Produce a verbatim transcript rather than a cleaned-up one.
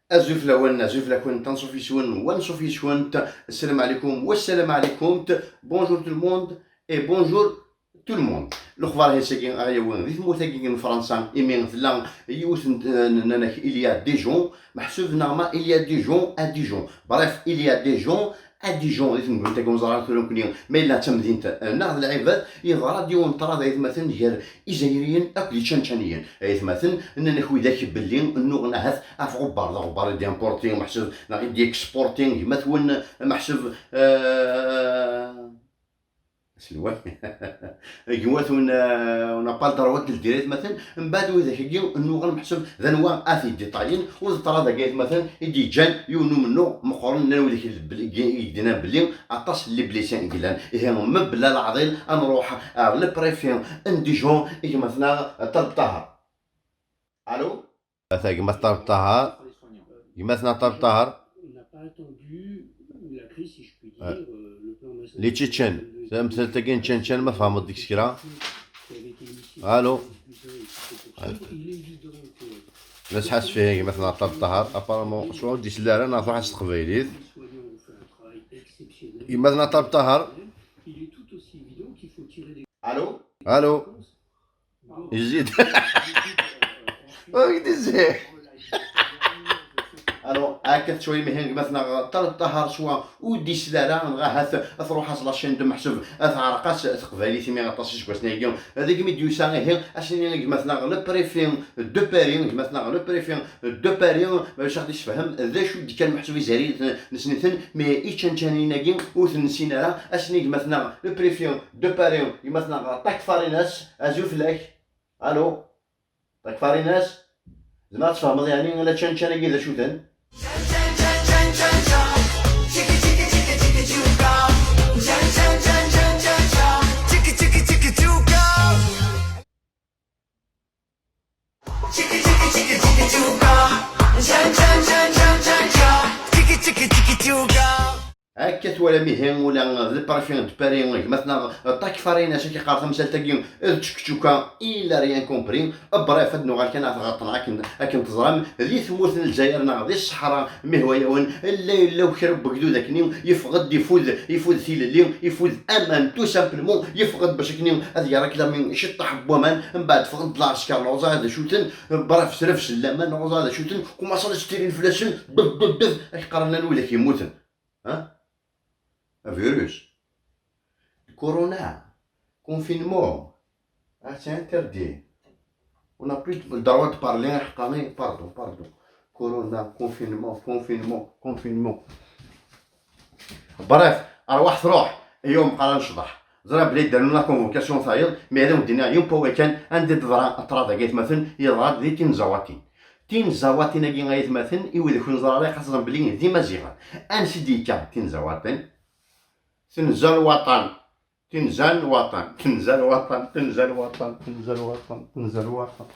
Azul fell-awen, azul fell-akent, anṣuf yes-wen, wanṣuf yes-went. Assalam ɛlikum, wassalam ɛlikum. Bonjour tout le monde et bonjour tout le monde. Lexbar hi-s-agi ara yawin di tmurt-agi n Fransa, imi tella yiwet n, n, n, il y a des gens, meḥsub neɣ ma il y a des gens à Dijon. Bref, il y a des gens à Dijon, di temdint-agi ur neẓri ara tura nekkni ma yella d tamdint, eh, neɣ d lɛibad. Yeḍra-d yiwen n ṭṭrad, aytmaten, gar Izzayriyen akked Ičančaniyen. Aytmaten, nnan-ak widak belli nnuɣen ahat ɣef ɣebbar, d aɣebbar i d-importi, meḥsub, neɣ i d-exporti, gma-twen, meḥsub, eh, aselway. Gma-twen, eh, on n'a pas le droit de le dire, aytmaten. Mbeɛd widak-agi nnuɣen, meḥsub d anwa ad t-id-iṭayen, u d ṭṭrad-agi, aytmaten, i d-yeǧǧan yiwen n umennuɣ meqqren, nnan widak i d-, i d-yennan belli aṭas n liblisen i yellan. Ihi, mebla leɛḍil, ad nruḥ ɣer le préfet n Dijon, i gma-tneɣ Ṭaleb Ṭaher. Allô? Ata gma-tneɣ Ṭaleb Ṭaher. Gma-tneɣ Ṭaleb Ṭaher. Les Tchétchènes. Tamsalt-agi n Tchétchène, ma tfehmeḍ deg-s kra. Allô? La sḥassef ihi gma-tneɣ Ṭaleb Ṭaher. Apparemment, soit ur d-isell ara, neɣ truḥ-as teqbaylit. Gma-tneɣ Ṭaleb Ṭaher. Allô? Allô? Yezzi-d. Ur k-d-izzi. Alors, akka tettwayem ihi gma-tneɣ Ṭaleb Ṭaher, soit ur d-isell ara, neɣ ahat ad truḥ-as la chaîne de, meḥsub ad teɛreq-as teqbaylit, imi aṭas iseggasen-agi deg mi d-yusa. Ihi, ad s-nini i gma-tneɣ le préfet de Paris, gma-tneɣ le préfet de Paris, ma bac ad ɣ-d-isefhem d acu d-kan, meḥsub Izzayriyen nesniten, mais Ičančaniyen-agi ur ten-nessin ara. Ad s-nini i gma-tneɣ le préfet de Paris, gma-tneɣ Ṭakfarinas, azul fell-ak. Allô? Ṭakfarinas? Zemreɣ ad tfehmeḍ yeɛni la Čančan-agi d acu-ten? Akka twalam ihi, ula d le préfet de Paris, gma-tneɣ Ṭakfarinas, ad k-iqqar tamsalt-agi d tčekčuka, il a rien compris. Bref, ad nuɣal kan ad t-ɣelṭen akken, akken teẓram, di tmurt n Lezzayer neɣ di ṣṣeḥra, mi hwa-yawen, illa, illa kra n wegdud akkenni, yeffeɣ-d, ifud, ifud tilelli, ifud aman, tout simplement, yeffeɣ-d bac akkenni ad yerr aklami ciṭṭaḥ n waman, mbeɛd ffɣen-d lɛesker, neɣ ẓer d acu-ten, bref, srefsen laman, neɣ ẓer d acu-ten, kumaṣan ad tttilin fell-asen, bef, bef, bef, ad k-qqaren llan widak yemmuten. Hein? Virus. Corona. Confinement. Ah, c'est interdit. On n'a plus le droit de parler, pardon, pardon. Corona, confinement, confinement, confinement. Bref, arwaḥ truḥ. Yum qara necḍeḥ. Ẓriɣ belli ddan la convocation tayeḍ, mais ad awen-d-iniɣ yiwen n wawal kan, anda d-teḍra ṭṭrad-agi, aytmaten, yeḍra-d di Tinzawatin. Tinzawatin-agi, aytmaten, i wid ur neẓri ara, xas ẓran belli d Imaziɣen. Ansi d-yekka Tinzawatin? Tenza n waṭan. Tenza n waṭan. Tenza n waṭan. Tenza n waṭan. Tenza n waṭan. Tenza n waṭan.